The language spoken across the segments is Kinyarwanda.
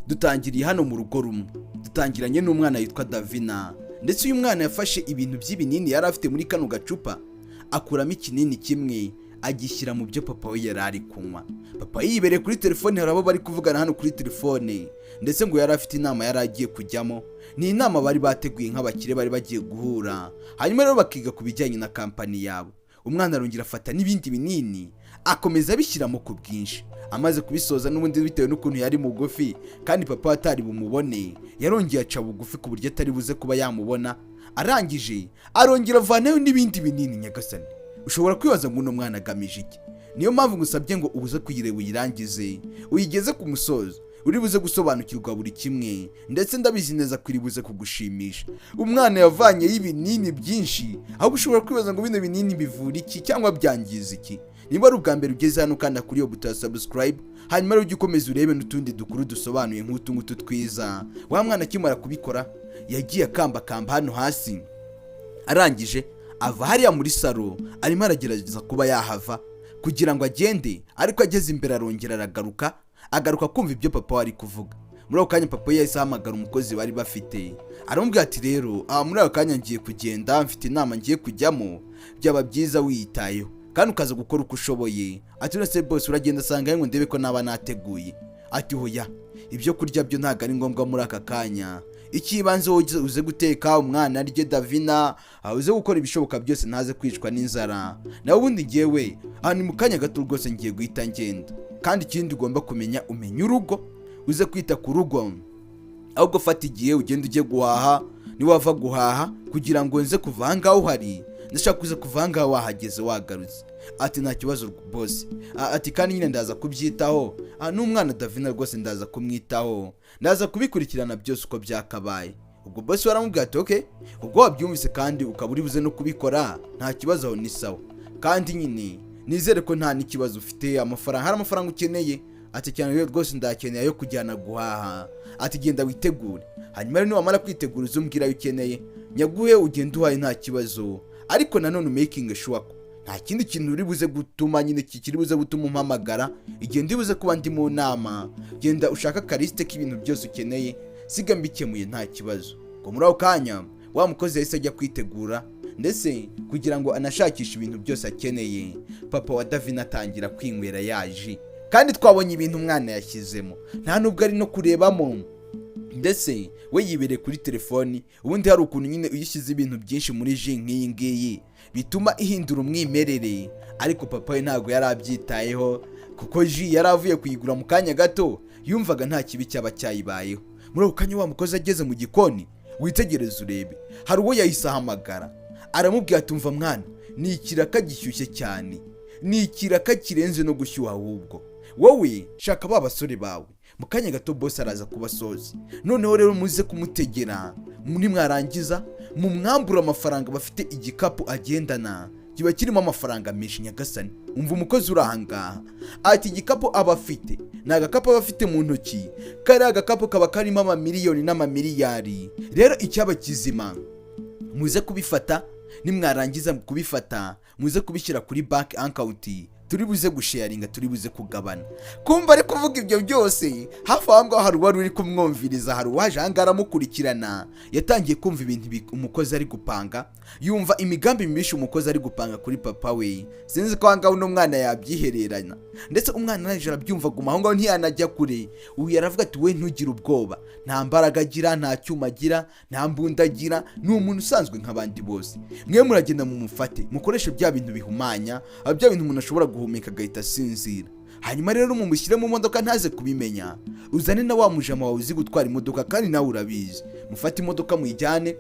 Dutangiriye hano mu rugo rumwe, dutangiranye n'umwana witwa Davina. Ndetse uyu mwana yafashe ibintu by'ibinini yari afite muri kano gacupa, akuramo ikinini kimwe, agishyira mu byo papa we yari ari kunywa. Papa yibereye kuri telefone, hari abo bari kuvugana hano kuri telefone. Ndetse ngo yari afite inama yari agiye kujyamo. Ni inama bari bateguye nk'abakire, bari bagiye guhura, hanyuma rero bakiga ku bijyanye na kampani yabo. Umwana arongera afata n'ibindi binini, akomeza abishyiramo ku bwinshi. Amaze kubisoza, n'ubundi bitewe n'ukuntu yari mugufi kandi papa atari bumubone, yarongeye aca bugufi ku buryo atari buze kuba yamubona. Arangije arongera avanayo n'ibindi binini. Nyagasani, ushobora kwibaza ngo uno mwana agamije iki? Niyo mpamvu ngusabye ngo ubuze kuyireba, uyirangize, uyigeze ku musozo, uri buze gusobanukirwa buri kimwe. Ndetse ndabizi neza ko iri buze kugushimisha. Umwana yavanyeyo ibinini byinshi, ahubwo ushobora kwibaza ngo bino binini bivura iki cyangwa byangiza iki? Niba ari ubwa mbere ugeze hano, ukanda kuri iyo buto ya subscribe, hanyuma rero ujye ukomeza urebe n'utundi dukuru dusobanuye nk'utu ngutu twiza. Wa mwana akimara kubikora, yagiye akambakamba hano hasi, arangije ava hariya muri salo, arimo aragerageza kuba yahava kugira ngo agende. Ariko ageze imbere arongera aragaruka, agaruka kumva ibyo papa we ari kuvuga. Muri ako kanya papa we yahise ahamagara umukozi bari bafite, aramubwira ati: "Rero aha muri ako kanya ngiye kugenda, mfite inama ngiye kujyamo, byaba byiza wiyitayeho kandi ukaza gukora uko ushoboye." Ati: "Uretse bose uragenda asanga ngo ndebe ko naba nateguye." Ati: "Hoya, ibyo kurya byo ntabwo ari ngombwa muri aka kanya. Icy'ibanze wowe uze guteka umwana arye, Davina, uze gukora ibishoboka byose ntaze kwicwa n'inzara. Nawe ubundi ngewe aha ni mu kanya gato rwose ngiye guhita ngenda. Kandi ikindi ugomba kumenya, umenya urugo, uze kwita ku rugo. Ahubwo fata igihe ugenda ujye guhaha. Niwava guhaha, kugira ngo nze kuva aha ngaha uhari, ndashaka kuza kuva aha ngaha wahageze, wagarutse." Ati: "Nta kibazo boss." Ati: "Kandi nyine ndaza kubyitaho. N'umwana Davina rwose ndaza kumwitaho, ndaza kubikurikirana byose uko byakabaye." Ubwo boss waramubwira ati: "Okay, ubwo wabyumvise kandi ukaba uri buze no kubikora, nta kibazo, aho ni sawa. Kandi nyine nizere ko nta n'ikibazo ufite amafaranga. Hari amafaranga ukeneye?" Ati: "Cyane rero rwose, ndakeneye ayo kujyana guhaha." Ati: "Genda witegure, hanyuma rero niwamara kwitegura uze umbwira ayo ukeneye, nyaguhe, ugende uhaye, nta kibazo. Ariko nanone making sure ko nta kindi kintu uri buze gutuma nyine kikiri buze gutuma umpamagara igihe ndi buze kuba ndi mu nama. Genda ushaka akaliste k'ibintu byose ukeneye, siga mbikemuye, nta kibazo." Ngo muri ako kanya wa mukozi yahise ajya kwitegura, ndetse kugira ngo anashakishe ibintu byose akeneye. Papa wa Davina atangira kwinywera yaje, kandi twabonye ibintu umwana yashyizemo, nta nubwo ari no kurebamo, ndetse we yibereye kuri telefoni. Ubundi hari ukuntu nyine iyo ushyize ibintu byinshi muri jus nk'iyi ngiyi bituma ihindura umwimerere, ariko papa we ntabwo yari abyitayeho, kuko jus yari avuye kuyigura mu kanya gato, yumvaga nta kibi cyaba cyayibayeho. Muri ako kanya wa mukozi ageze mu gikoni, witegereze urebe, hari uwo yahise ahamagara, aramubwira ati: "Umva mwana, ni ikiraka gishyushye cyane, ni ikiraka kirenze no gushyuha. Ahubwo wowe shaka ba basore bawe, mu kanya gato boss araza kubasoza. Noneho rero muze kumutegera, nimwarangiza mumwambura amafaranga bafite. Igikapu agendana kiba kirimo amafaranga menshi." Nyagasani, umva umukozi uri ahangaha ati: "Igikapu aba afite ni agakapu aba afite mu ntoki, kariya agakapu kaba karimo amamiliyoni n'amamiliyari. Rero icyaba kizima muze kubifata, nimwarangiza kubifata muze kubishyira kuri bank account, turi buze gusharinga, turi buze kugabana." Kumva ari kuvuga ibyo byose, hafi aho ngaho hari uwari uri kumwumviriza, hari uwaje aha ngaha aramukurikirana. Yatangiye kumva ibintu umukozi ari gupanga, yumva imigambi mibisha umukozi ari gupanga kuri papa we. Sinzi ko aha ngaha uno mwana yabyihererana. Ndetse umwana arangije arabyumva, aguma aho ngaho, ntiyanajya kure. Uyu yaravuga ati: "We ntugire ubwoba, nta mbaraga agira, nta cyuma agira, nta mbunda agira, ni umuntu usanzwe nk'abandi bose. Mwe muragenda mumufate, mukoreshe bya bintu bihumanya, bya bintu umuntu ashobora guhumeka agahita asinzira. Hanyuma rero mumushyire mu modoka ntaze kubimenya. Uzane na wa mujama wawe uzi gutwara imodoka, kandi nawe urabizi. Mufate imodoka muyijyane,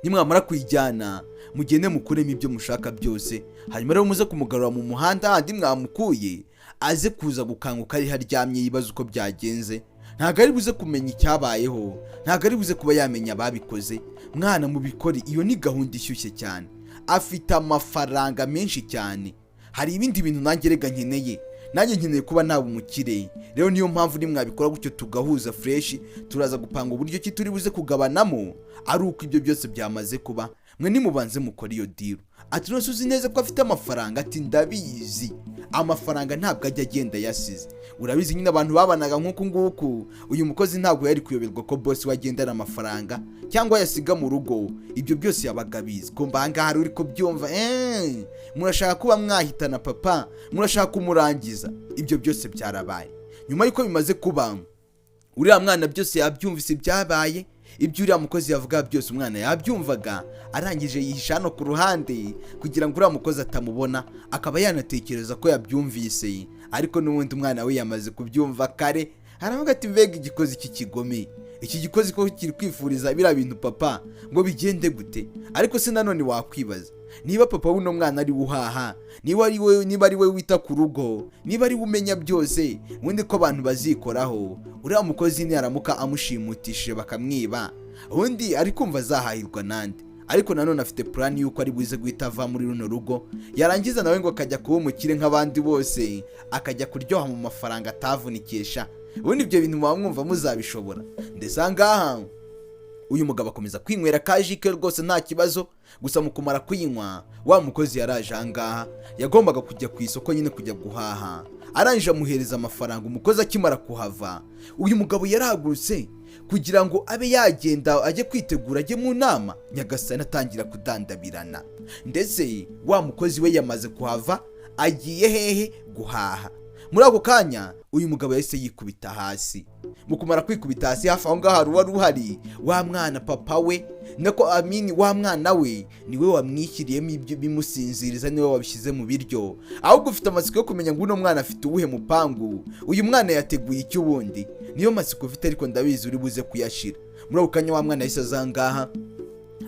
nimwamara kuyijyana mugende mukuremo ibyo mushaka byose. Hanyuma rero muze kumugarura mu muhanda handi mwamukuye, aze kuza gukanguka ariho aryamye, yibaza uko byagenze. Ntabwo ari buze kumenya icyabayeho, ntabwo ari buze kuba yamenya ababikoze. Mwana, mubikore, iyo ni gahunda ishyushye cyane. Afite amafaranga menshi cyane. Hari ibindi bintu nanjye rega nkeneye, nanjye nkeneye kuba naba umukire. Rero niyo mpamvu nimwabikora gutyo tugahuza fresh, turaza gupanga uburyo ki turi buze kugabanamo ari uko ibyo byose byamaze kuba. Mwe nimubanze mukore iyo deal. Ati: "None uzi neza ko afite amafaranga?" Ati: "Ndabizi, amafaranga ntabwo ajya agenda yasize." Urabizi nyine abantu babanaga nk'uku nguku, uyu mukozi ntabwo yari kuyoberwa ko boss we agendana amafaranga cyangwa yasiga mu rugo. Ibyo byose yabaga abizi. Kumva ahangaha hari uri kubyumva, murashaka kuba mwahitana papa, murashaka kumurangiza. Ibyo byose byarabaye. Nyuma y'uko bimaze kuba, uriya mwana byose yabyumvise ibyabaye, ibyo uriya mukozi yavuga byose umwana yabyumvaga. Arangije yihisha hano ku ruhande kugira ngo uriya mukozi atamubona, akaba yanatekereza ko yabyumvise, ariko n'ubundi umwana we yamaze kubyumva kare. Aravuga ati: "Mbega igikozi cy'ikigome! Iki gikozi ko kiri kwifuriza biriya bintu papa ngo bigende gute?" Ariko se nanone wakwibaza niba papa w'uno mwana ari we uhaha, niba ari we wita ku rugo, niba ari we umenya byose, ubundi ko abantu bazikoraho, uriya mukozi niyaramuka amushimutishije bakamwiba, ubundi ari kumva azahahirwa nande? Ariko nanone afite plan y'uko ari buze guhita ava muri runo rugo, yarangiza nawe ngo akajya kuba umukire nk'abandi bose, akajya kuryoha mu mafaranga atavunikisha. Ubundi ibyo bintu muba mwumva muzabishobora? Ndetse aha ngaha uyu mugabo akomeza kwinywera ka jus ke rwose nta kibazo. Gusa mu kumara kuyinywa, wa mukozi yaraje aha ngaha, yagombaga kujya ku isoko nyine kujya guhaha. Arangije amuhereza amafaranga. Umukozi akimara kuhava, uyu mugabo yarahagurutse kugira ngo abe yagenda ajye kwitegura ajye mu nama. Nyagasani, atangira kudandabirana. Ndetse wa mukozi we yamaze kuhava, agiye hehe? Guhaha. Muri ako kanya uyu mugabo yahise yikubita hasi. Mu kumara kwikubita hasi, hafi aho ngaho hari uwari uhari, wa mwana papa we, nako amini wa mwana we niwe wamwishyiriyemo ibyo bimusinziriza, niwe wabishyize mu biryo. Ahubwo ufite amatsiko yo kumenya ngo uno mwana afite uwuhe mupangu, uyu mwana yateguye icyo? Ubundi niyo matsiko ufite, ariko ndabizi uri buze kuyashira. Muri ako kanya wa mwana yahise aza ngaha,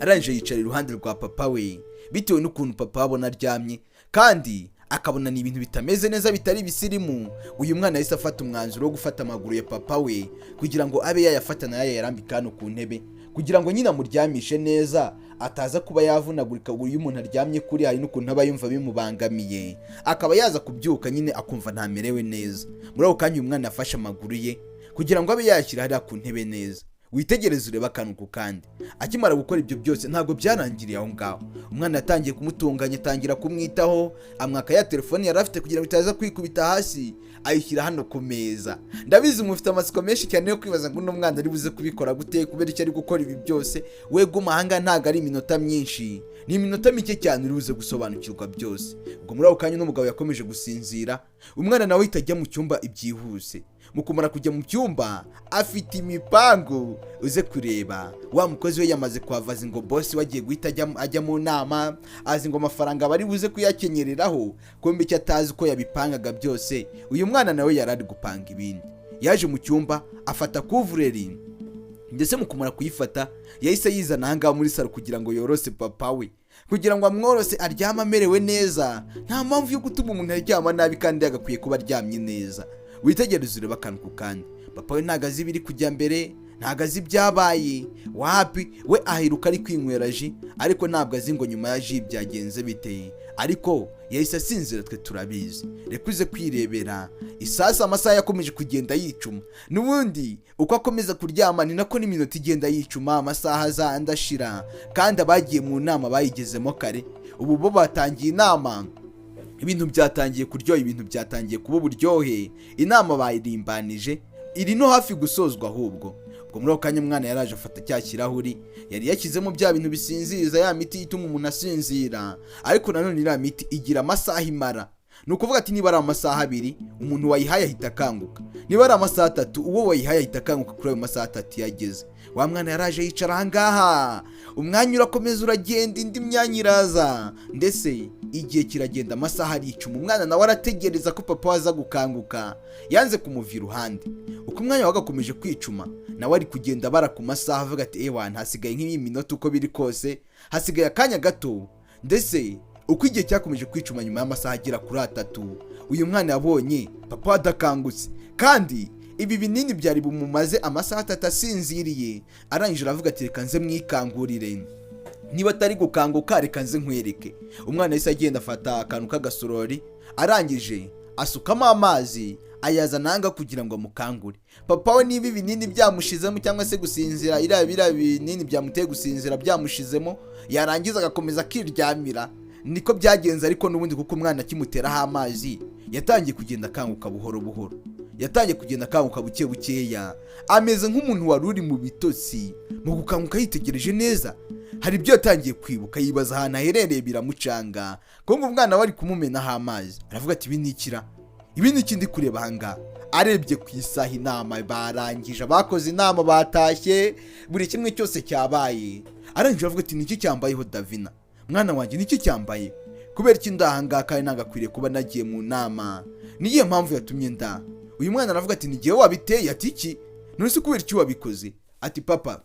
arangije yicara iruhande rwa papa we. Bitewe n'ukuntu papa abona aryamye kandi akabona ni ibintu bitameze neza, bitari ibisirimu, uyu mwana yahise afata umwanzuro wo gufata amaguru ya papa we kugira ngo abe yayafata nayo yayarambika hano ku ntebe, kugira ngo nyine amuryamishe neza, ataza kuba yavunagurika. Iyo umuntu aryamye kuri, hari n'ukuntu aba yumva bimubangamiye, akaba yaza kubyuka nyine akumva ntamerewe neza. Muri ako kanya uyu mwana yafashe amaguru ye kugira ngo abe yayashyira hariya ku ntebe neza. Witegereze urebe akantu ku kandi. Akimara gukora ibyo byose, ntabwo byarangiriye aho ngaho. Umwana yatangiye kumutunganya, atangira kumwitaho, amwaka ya telefone yari afite kugira ngo itaza kwikubita hasi, ayishyira hano ku meza. Ndabizi mufite amatsiko menshi cyane yo kwibaza ngo uno mwana ari buze kubikora gute, kubera icyo ari gukora ibi byose. We guma ahangaha, ntabwo ari iminota myinshi, ni iminota mike cyane, uri buze gusobanukirwa byose. Ubwo muri ako kanya n'umugabo yakomeje gusinzira, umwana nawe ahita ajya mu cyumba ibyihuse. Mu kumara kujya mu cyumba afite imipangu, uze kureba wa mukozi we yamaze kuhava, azi ngo boss we agiye guhita ajya mu nama, azi ngo amafaranga bari buze kuyakenyereraho. Kumbe icyo atazi uko yabipangaga byose, uyu mwana nawe yari ari gupanga ibindi. Yaje mu cyumba afata couvre-lit, ndetse mu kumara kuyifata yahise yizana ahangaha muri salon kugira ngo yorose papa we, kugira ngo amworose aryame amerewe neza. Nta mpamvu yo gutuma umuntu aryama nabi kandi yagakwiye kuba aryamye neza. Witegereze urebe akantu ku kandi. Papa we ntabwo azi ibiri kujya mbere, ntabwo azi ibyabaye, wapi. We ahiruka ari kwinywera jus, ariko ntabwo azi ngo nyuma ya jus byagenze bite. Ariko yahise asinzira, twe turabizi. Reka uze kwirebera isasa. Amasaha yakomeje kugenda yicuma. N'ubundi uko akomeza kuryama ni nako n'iminota igenda yicuma, amasaha aza andashira, kandi abagiye mu nama bayigezemo kare. Ubu bo batangiye inama, ibintu byatangiye kuryoha, ibintu byatangiye kuba uburyohe. Inama bayirimbanije, iri no hafi gusozwa ahubwo. Ubwo muri ako kanya umwana yaraje afata cya kirahuri yari yashyizemo bya bintu bisinziriza, ya miti ituma umuntu asinzira. Ariko nanone iriya miti igira amasaha imara. Ni ukuvuga ati niba ari amasaha 2, umuntu wayihaye ahita akanguka. Niba ari amasaha 3, uwo wayihaye ahita akanguka kuri ayo masaha 3 yageze. Wa mwana yaraje yicara ahangaha, umwanya urakomeza uragenda, indi myanya iraza, ndetse igihe kiragenda, amasaha aricuma. Umwana nawe arategereza ko papa we aza gukanguka, yanze kumuva iruhande. Uko umwanya wagakomeje kwicuma, nawe ari kugenda abara ku masaha, avuga ati: "Ewa, hasigaye nk'iyi minota, uko biri kose hasigaye akanya gato." Ndetse uko igihe cyakomeje kwicuma, nyuma y'amasaha agera kuri 3, uyu mwana yabonye papa we adakangutse, kandi ibi binini byari bumumaze amasaha 3 asinziriye. Arangije aravuga ati: "Reka nze mwikangurire, niba atari gukanguka reka nze nkwereke." Umwana yahise agenda afata akantu k'agasorori, arangije asukamo amazi. Ayazana anga kugira ngo amukangure. Papa we niba ibinini byamushizemo cyangwa se gusinzira, iriya biriya binini byamuteye gusinzira byamushizemo, yarangiza agakomeza akiryamira. Niko byagenze, ariko n'ubundi kuko umwana akimuteraho amazi yatangiye kugenda akanguka buhoro buhoro, yatangiye kugenda akanguka buke bukeya, ameze nk'umuntu wari uri mu bitotsi. Mu gukanguka yitegereje neza, hari ibyo yatangiye kwibuka, yibaza ahantu aherereye, biramucanga kuko ngo umwana we ari kumumenaho amazi. Aravuga ati: "Ibi ni ikira? Ibi ni iki ndi kureba ahangaha?" Arebye ku isaha, inama barangije, abakoze inama batashye, buri kimwe cyose cyabaye. Arangije aravuga ati: "Niki cyambayeho? Davina, mwana wanjye, niki cyambaye? Kubera iki ndi ahangaha kandi nagakwiriye kuba nagiye mu nama? Niyihe mpamvu yatumye nda?" Uyu mwana aravuga ati: "Ni wabiteye." Ati: "Iki? None se kubera iki wabikoze?" Ati: "Papa,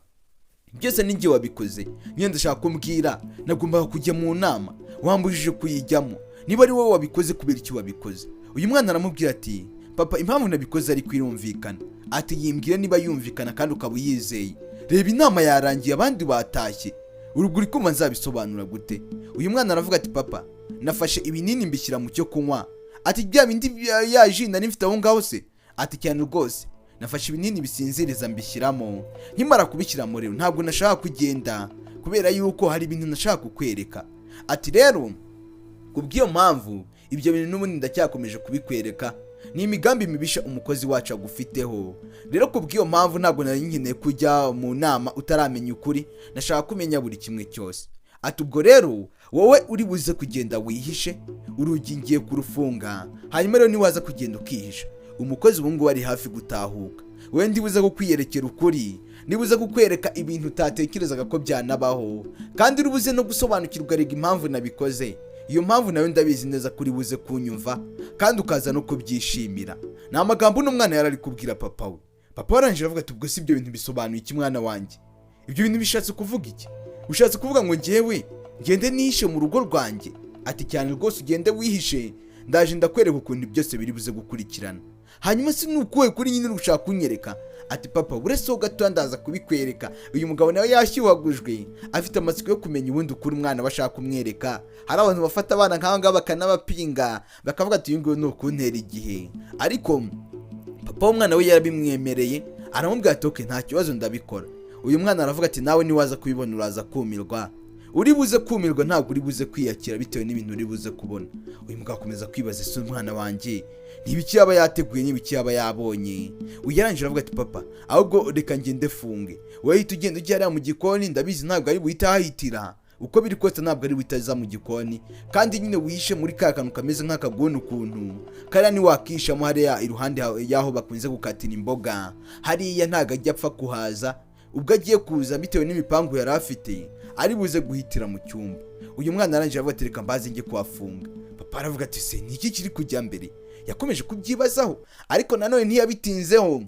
byose ni njye wabikoze nyine. Ndashaka kumbwira, nagombaga kujya mu nama, wambujije kuyijyamo. Niba ari wowe wabikoze, kubera iki wabikoze?" Uyu mwana aramubwira ati: "Papa, impamvu nabikoze ariko irumvikana." Ati: "Yimbwire niba yumvikana kandi ukaba uyizeye. Reba, inama yarangiye, abandi batashye, urubwo uri kumva nzabisobanura gute?" Uyu mwana aravuga ati: "Papa, nafashe ibinini mbishyira mu cyo kunywa." Ati: "Bya bindi ya ji nari mfite aho ngaho se?" Ati: "Cyane rwose, nafashe ibinini bisinziriza mbishyiramo. Nkimara kubishyiramo rero, ntabwo nashaka kugenda kubera yuko hari ibintu nashaka kukwereka." Ati: "Rero kubw'iyo mpamvu, ibyo bintu n'ubundi ndacyakomeje kubikwereka, ni imigambi mibisha umukozi wacu agufiteho. Rero kubw'iyo mpamvu ntabwo nari nkeneye kujya mu nama utaramenya ukuri, nashaka kumenya buri kimwe cyose." Ati: "Ubwo rero wowe uri buze kugenda wihishe, urugi ngiye kurufunga, hanyuma rero niwaza kugenda ukihisha, umukozi ubu ngubu ari hafi gutahuka, wowe ndibuze kukwiyerekera ukuri, nibuze kukwereka ibintu utatekerezaga ko byanabaho, kandi uri buze no gusobanukirwa rega impamvu nabikoze. Iyo mpamvu nayo ndabizi neza ko uri buze kunyumva kandi ukaza no kubyishimira." Ni amagambo uno mwana yari ari kubwira papa we. Papa we arangije aravuga ati: "Ubwo si ibyo bintu bisobanuye iki, mwana wanjye? Ibyo bintu bishatse kuvuga iki? Ushatse kuvuga ngo njyewe ngende nihishe mu rugo rwanjye?" Ati: "Cyane rwose, ugende wihishe, ndaje ndakwereka ukuntu byose biri buze gukurikirana." Hanyuma si nukuwe kuri nyine uri gushaka kunyereka? Ati: "Papa, uretse ho gatoya ndaza kubikwereka." Uyu mugabo nawe yashyuhagujwe, afite amatsiko yo kumenya ubundi ukuri umwana we ashaka kumwereka. Hari abantu bafata abana nk'aba ngaba bakanabapinga, bakavuga ati: "Uyu nguyu ni ukuntera igihe." Ariko papa w'umwana we yarabimwemereye, aramubwira ati: "Okay, nta kibazo, ndabikora." Uyu mwana aravuga ati: "Nawe niwaza kubibona uraza kumirwa, uri buze kumirwa, ntabwo uri buze kwiyakira bitewe n'ibintu uri buze kubona." Uyu mugabo akomeza kwibaza: "Ese umwana wanjye ntibiki yaba yateguye? N'ibiki yaba yabonye?" Uyu yarangije aravuga ati: "Papa, ahubwo reka ngende funge, wowe hita ugenda ujya hariya mu gikoni. Ndabizi ntabwo ari buhite ahahitira, uko biri kose ntabwo ari buhite aza mu gikoni. Kandi nyine wihishe muri ka kantu kameze nk'akaguni ukuntu kariya, niwakishamo hariya iruhande y'aho bakunze gukatira imboga hariya, ntabwo ajya apfa kuhaza. Ubwo agiye kuza, bitewe n'imipangu yari afite, ari buze guhitira mu cyumba." Uyu mwana arangije avuga ati: "Reka mbaze njye kuhafunga." Papa aravuga ati: "Se ni iki kiri kujya mbere?" Yakomeje kubyibazaho, ariko nanone ntiyabitinzeho,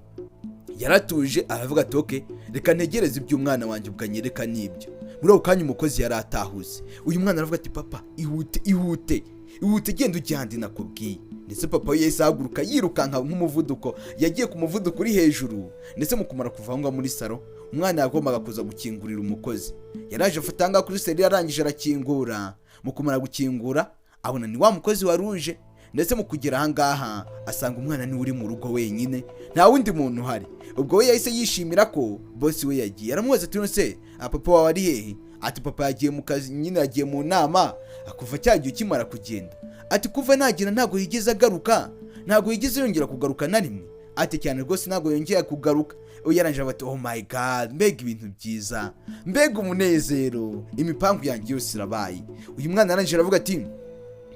yaratuje, aravuga ati: "Okay, reka ntegereze ibyo umwana wanjye ubwo anyereka." N'ibyo, muri ako kanya umukozi yari atahuse. Uyu mwana aravuga ati: "Papa, ihute, ihute, ihute, genda ujya ahandi nakubwiye." Ndetse papa we yahise ahaguruka yirukanka nk'umuvuduko, yagiye ku muvuduko uri hejuru. Ndetse mu kumara kuva aho ngaho muri salo, umwana yagombaga kuza gukingurira umukozi. Yaraje afata ahangaha kuri serire, arangije arakingura. Mu kumara gukingura, abona ni wa mukozi wari uje. Ndetse mu kugera ahangaha, asanga umwana niwe uri mu rugo wenyine, nta wundi muntu uhari. Ubwo we yahise yishimira ko bosi we yagiye. Aramubaza ati: "Se papa wawe ari hehe?" Ati: "Papa yagiye mu kazi nyine, yagiye mu nama kuva cya gihe ukimara kugenda." Ati: "Kuva nagenda ntabwo yigeze agaruka, ntabwo yigeze yongera kugaruka na rimwe?" Ati: "Cyane rwose, ntabwo yongera kugaruka." Uyu yarangije ati: "Oh my God, mbega ibintu byiza, mbega umunezero, imipangu yanjye yose irabaye." Uyu mwana arangije aravuga ati: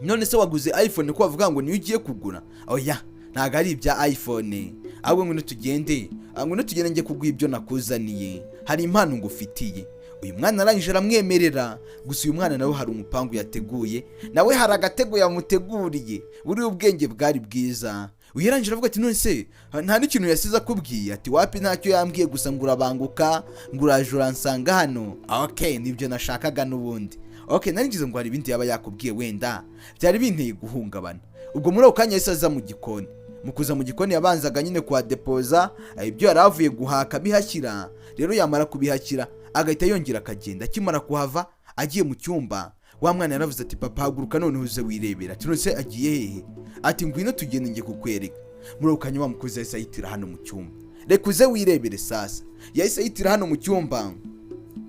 "None se waguze iPhone ko bavuga ngo niyo ugiye kugura?" "Oya, ntabwo ari ibya iPhone, ahubwo ngwino tugende, ngwino tugende njye kuguha ibyo nakuzaniye, hari impano ngufitiye." Uyu mwana arangije aramwemerera. Gusa uyu mwana nawe hari umupangu yateguye, nawe hari agatego yamuteguriye. Buriya ubwenge bwari bwiza. Uyu yarangije aravuga ati: "None se nta n'ikintu yasize akubwiye?" Ati: "Wapi, ntacyo yambwiye, gusa ngo urabanguka, ngo uraje uransanga hano." "Ok, nibyo nashakaga n'ubundi. Ok, nari ngize ngo hari ibindi yaba yakubwiye, wenda byari binteye guhungabana." Ubwo muri ako kanya yahise aza mu gikoni. Mu kuza mu gikoni, yabanzaga nyine kuhadepoza ibyo yari avuye guhaka, bihashyira. Rero yamara kubihashyira, agahita yongera akagenda. Akimara kuhava agiye mu cyumba, wa mwana yaravuze ati: "Papa, haguruka noneho uze wirebera." Ati: "None se agiye hehe?" Ati: "Ngwino tugende njye kukwereka." Muri ako kanya wa mukozi yahise ahitira hano mu cyumba. Reka uze wirebere. Sasa yahise ahitira hano mu cyumba.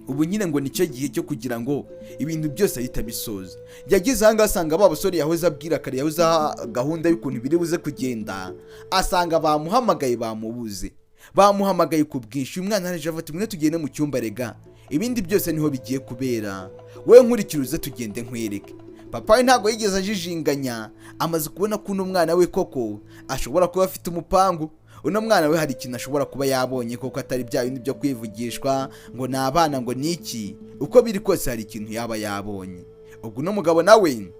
Ubu nyine ngo nicyo gihe cyo kugira ngo ibintu byose ahita abisoza. Yageze ahangaha asanga ba basore yahoze abwira kare, yahoze aha gahunda y'ukuntu biri buze kugenda, asanga bamuhamagaye, bamubuze, bamuhamagaye ku bwinshi. Uyu mwana araje afata umwe: "Tugende mu cyumba rega, ibindi byose niho bigiye kubera. Wowe nkurikira uze tugende nkwereke." Papa we ntabwo yigeze ajijinganya, amaze kubona ko uno mwana we koko ashobora kuba afite umupangu. Uno mwana we hari ikintu ashobora kuba yabonye koko, atari bya bindi byo kwivugishwa ngo ni abana, ngo ni iki. Uko biri kose hari ikintu yaba yabonye. Ubwo uno mugabo nawe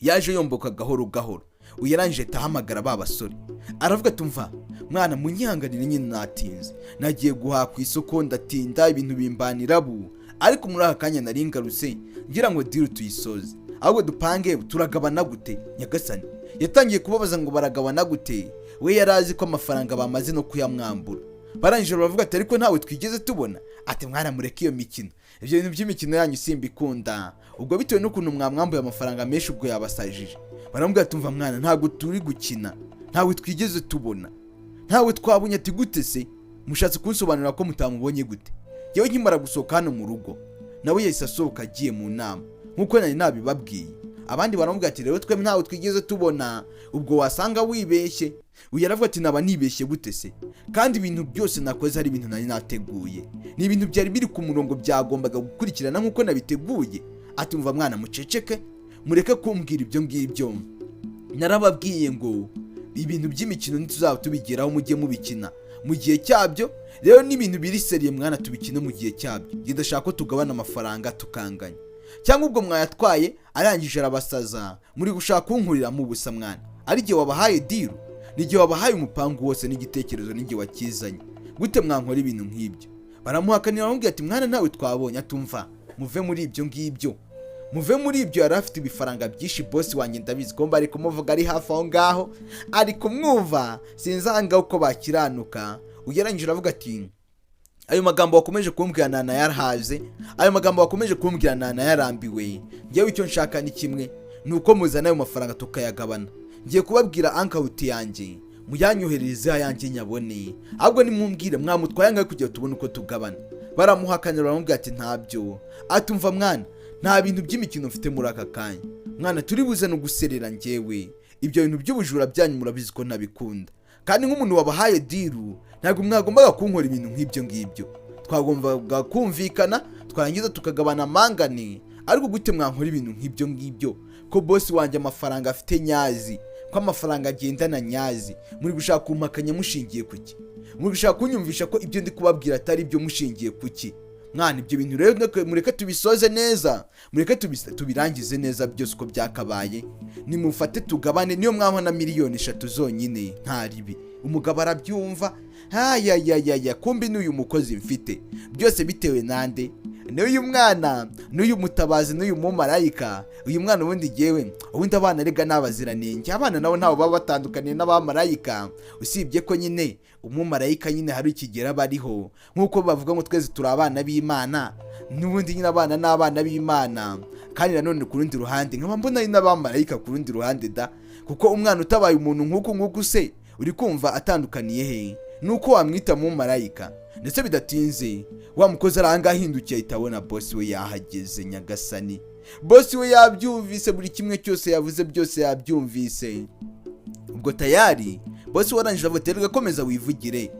yaje yomboka gahoro gahoro. Uyu yarangije ahita ahamagara ba basore, aravuga ati: "Umva mwana, munyihanganire nyine natinze, nagiye guhaha ku isoko ndatinda, ibintu bimbanira bu, ariko muri aka kanya nari ngarutse ngira ngo deal tuyisoze, ahubwo dupange turagabana gute?" Nyagasani, yatangiye kubabaza ngo baragabana gute? We yari azi ko amafaranga bamaze no kuyamwambura. Barangije baravuga ati: "Ariko ntawe twigeze tubona." Ati: "Mwana, mureke iyo mikino, ibyo bintu by'imikino yanyu simbikunda." Ubwo bitewe n'ukuntu mwamwambuye amafaranga menshi, ubwo yabasajije. Baramubwira ati: "Umva mwana, ntabwo turi gukina, ntawe twigeze tubona, ntawe twabonye." Ati: "Gute se? Mushatse kunsobanurira ko mutamubonye gute? Yewe, nkimara gusohoka hano mu rugo nawe yahise asohoka agiye mu nama nk'uko nari nabibabwiye." Abandi baramubwira ati: "Rero twe ntawe twigeze tubona, ubwo wasanga wibeshye." Uyu aravuga ati: "Naba nibeshye gute se kandi ibintu byose nakoze ari ibintu nari nateguye? Ni ibintu byari biri ku murongo, byagombaga gukurikirana nk'uko nabiteguye." Ati: "Umva mwana, muceceke, mureke kumbwira ibyo ngibyo. Narababwiye ngo ibintu by'imikino ntituzaba tubigeraho, mujye mubikina mu gihe cyabyo. Rero n'ibintu biri sérieux mwana, tubikine mu gihe cyabyo. Njye ndashaka ko tugabana amafaranga tukanganya, cyangwa ubwo mwayatwaye." Arangije arabasaza: "Muri gushaka kunkuriramo ubusa mwana. Ari igihe wabahaye deal, n'igihe wabahaye umupangu wose n'igitekerezo, n'igihe wakizanye, gute mwankora ibintu nk'ibyo?" Baramuhakanira, baramubwira ati: "Mwana, ntawe twabonye." Atumva, "Muve muri ibyo ngibyo, muve muri ibyo." Yari afite ibifaranga byinshi boss wanjye, ndabizi ko bari kumuvuga, ari hafi aho ngaho, ari kumwumva, sinzanga uko bakiranuka. Ugereranyije aravuga ati: "Ayo magambo wakomeje kumbwira nanayahaze, ayo magambo wakomeje kumbwira nanayarambiwe. Ngewe icyo nshaka ni kimwe, ni uko muzana ayo mafaranga tukayagabana. Ngiye kubabwira account yanjye, muyanyoherereze ayanjye nyabone. Ahubwo nimumbwire mwamutwaye angahe kugira tubone uko tugabana." Baramuhakanira, baramubwira ati: "Ntabyo." Atumva mwana, nta bintu by'imikino mfite muri aka kanya mwana, turi buze no guserera. Njyewe ibyo bintu by'ubujura byanyu murabizi ko ntabikunda, kandi nk'umuntu wabahaye deal ntabwo mwagombaga kunkora ibintu nk'ibyo ngibyo. Twagombaga kumvikana, twarangiza tukagabana amangane. Ariko gute mwankora ibintu nk'ibyo ngibyo, ko boss wanjye amafaranga afite nyazi, ko amafaranga agendana nyazi? Muri gushaka kumpakanya mushingiye kuki? Muri gushaka kunyumvisha ko ibyo ndi kubabwira atari ibyo mushingiye kuki mwana? Ibyo bintu rero mureke tubisoze neza, mureke tubirangize neza byose uko byakabaye. Nimufate tugabane, niyo mwampa na 3 miliyoni zonyine nta ribi." Umugabo arabyumva, hayayayaya, kumbi n'uyu mukozi mfite byose bitewe nande? N'uyu mwana, n'uyu mutabazi, n'uyu mumarayika, uyu mwana. Ubundi jyewe, ubundi abana rega ni abaziranenge. Abana nabo ntabo baba batandukaniye n'abamarayika, usibye ko nyine umumarayika nyine hari ikigero aba ariho. Nk'uko bavuga ngo twese turi abana b'Imana, n'ubundi nyine abana ni abana b'Imana. Kandi nanone ku rundi ruhande nkaba mbona ari n'abamarayika ku rundi ruhande da, kuko umwana utabaye umuntu nk'uku nguku se uri kumva atandukaniye he nuko wamwita mumarayika? Ndetse bidatinze wa mukozi aranga ahindukiye, ahita abona boss we yahageze. Nyagasani, boss we yabyumvise, buri kimwe cyose yavuze byose yabyumvise. Ubwo tayari boss warangije avuga ati: "Reka komeza wivugire,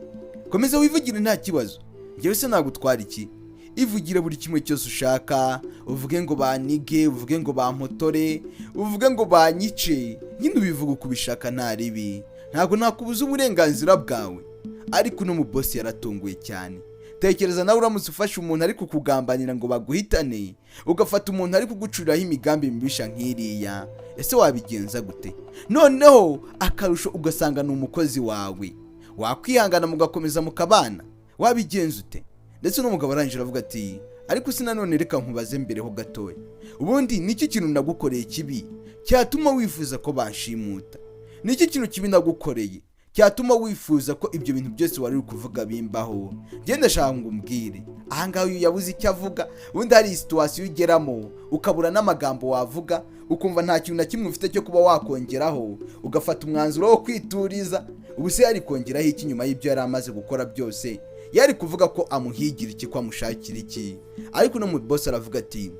komeza wivugire, nta kibazo. Njyewe se nagutwara iki? Ivugire buri kimwe cyose ushaka, uvuge ngo banige, uvuge ngo bampotore, uvuge ngo banyice, nyine ubivuga uko ubishaka, nta ribi, ntabwo nakubuza uburenganzira bwawe." Ariko uno mu boss yaratunguye cyane. Tekereza nawe uramutse ufashe umuntu ari kukugambanira ngo baguhitane, ugafata umuntu ari kugucuriraho imigambi mibisha nk'iriya, ese wabigenza gute? Noneho akarusho ugasanga ni umukozi wawe, wakwihangana mugakomeza mukabana? Wabigenza ute? Ndetse n'umugabo arangije aravuga ati: "Ariko si nanone, reka nkubaze mbere ho gatoya, ubundi niki kintu nagukoreye kibi cyatuma wifuza ko banshimuta? Niki kintu kibi nagukoreye cyatuma wifuza ko ibyo bintu byose wari uri kuvuga bimbaho? Ngenda ndashaka ngo umbwire." Ahangaha uyu yabuze icyo avuga. Ubundi hari situation ugeramo ukabura n'amagambo wavuga, ukumva nta kintu na kimwe ufite cyo kuba wakongeraho, ugafata umwanzuro wo kwituriza. Ubu se yari kongeraho iki nyuma y'ibyo yari amaze gukora byose? Yari kuvuga ko amuhigira iki, ko amushakira iki? Ariko uno mu boss aravuga ati: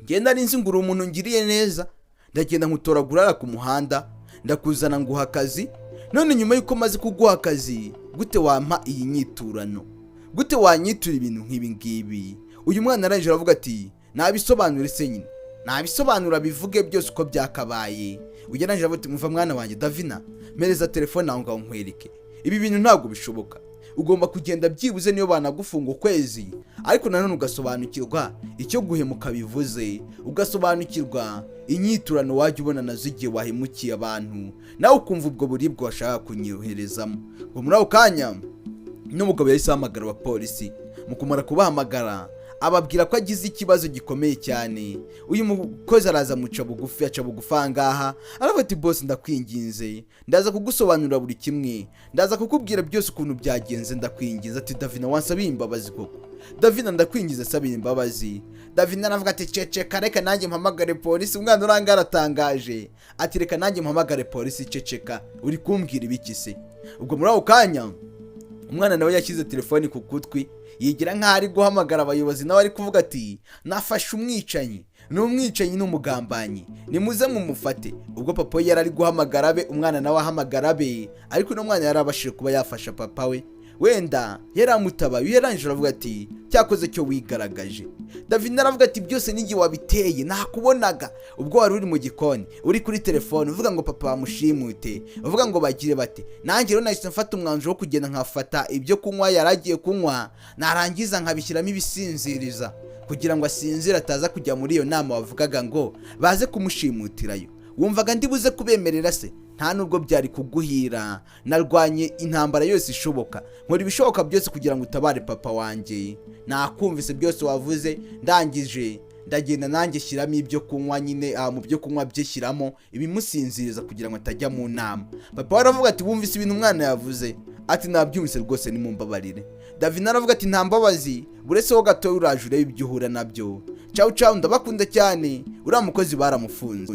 "Ngenda nzi ngo uri umuntu ngiriye neza, ndagenda nkutoragura ku muhanda, ndakuzana nguha akazi. None nyuma y'uko maze kuguha akazi, gute wampa iyi nyiturano? Gute wanyitura ibintu nk'ibi ngibi?" Uyu mwana arangije aravuga ati: "Nabisobanure se nyine, nabisobanura, bivuge byose uko byakabaye." Ugereranyije avuga ati: "Muva mwana wanjye Davina, mpereza telefone aho ngaho nkwereke. Ibi bintu ntabwo bishoboka. Ugomba kugenda byibuze niyo banagufunga ukwezi, ariko nanone ugasobanukirwa icyo guhemuka bivuze, ugasobanukirwa inyiturano wajya ubona nazo igihe wahemukiye abantu, nawe ukumva ubwo buribwe washaka kunyoherezamo." Ngo muri ako kanya n'umugabo yahise ahamagara abapolisi. Mu kumara kubahamagara, ababwira ko agize ikibazo gikomeye cyane. Uyu mukozi araza amuca bugufi, aca bugufi aha ngaha, aravuga ati: "Boss, ndakwinginze, ndaza kugusobanurira buri kimwe, ndaza kukubwira byose ukuntu byagenze, ndakwinginze." Ati: "Davina, wansabiye imbabazi koko? Davina, ndakwinginze, sabiye imbabazi." Davina aravuga ati: "Ceceka, reka nanjye mpamagare polisi." Umwana uranga aratangaje ati: "Reka nanjye mpamagare polisi, ceceka, uri kumbwira ibiki se?" Ubwo muri ako kanya umwana nawe yashyize telefoni ku gutwi, yigira nk'aho ari guhamagara abayobozi, nawe ari kuvuga ati: "Nafashe umwicanyi, ni umwicanyi, ni umugambanyi, nimuze mumufate." Ubwo papa we yari ari guhamagara abe, umwana nawe ahamagara abe, ariko uno mwana yari abashije kuba yafasha papa we, wenda yari amutabaye. Yarangije aravuga ati: "Cyakoze cyo wigaragaje." David aravuga ati: "Byose n'igihe wabiteye, nakubonaga ubwo wari uri mu gikoni uri kuri telefone uvuga ngo papa bamushimute, uvuga ngo bagire bate. Nanjye rero nahise mfata umwanzuro wo kugenda nkafata ibyo kunywa yari agiye kunywa, narangiza nkabishyiramo ibisinziriza kugira ngo asinzire, ataza kujya muri iyo nama wavugaga ngo baze kumushimutirayo. Wumvaga ndi buze kubemerera se? Nta nubwo byari kuguhira. Narwanye intambara yose ishoboka, nkora ibishoboka byose kugira ngo utabare papa wanjye. Nakumvise byose wavuze, ndangije ndagenda nanjye shyiramo ibyo kunywa nyine, mu byo kunywa bye shyiramo ibimusinziriza kugira ngo atajya mu nama." Papa we aravuga ati: "Wumvise ibintu umwana yavuze?" Ati: "Nabyumvise rwose, nimumbabarire." Davina aravuga ati: "Nta mbabazi, buretse ho gatoya uraje urebe ibyo uhura nabyo. Cawu cawu, ndabakunda cyane." Uriya mukozi baramufunze.